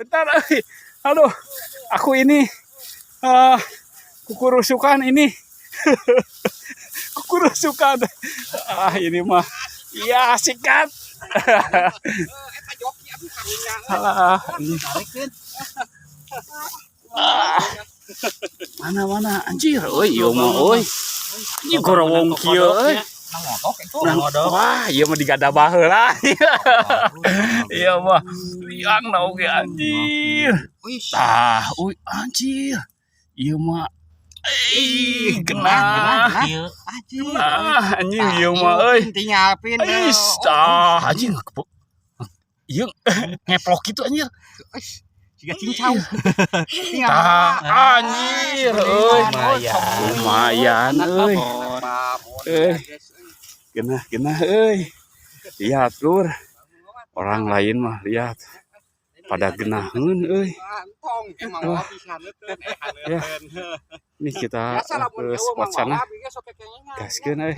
Bentar euy. Aduh, aku ini kukurusukan ini. Kukurusukan. Ah, ini mah. Iya, sikat. Eta joki aduh karunya. Ah, ini. Tarikeun. Ah. Mana mana anjir euy, ieu mah euy. Ini gorowong kieu euy. Nang ngodok itu. Nang, wah, ieu mah digadabah heula. Ieu mah liang na oge anjir. Wih. Tah, uy anjir. Ieu mah ih, kena. Ieu. Anjir. Ah, anjing ieu mah euy. Tinggal pin. Ih, tah, anjing. Ieu ngeplok gitu anjir. Siga cincau. Tinggal. Tah, anjir euy. Lumayan. Lumayan euy. Eh. Genah genah euy. Lihat, Lur. Orang lain mah lihat pada genaheun euy. Antong emang Wah. bisa neuteun eh. Ya. Ini kita Biasa lamun ke spot sana. Gaskeun. Gaskeun euy.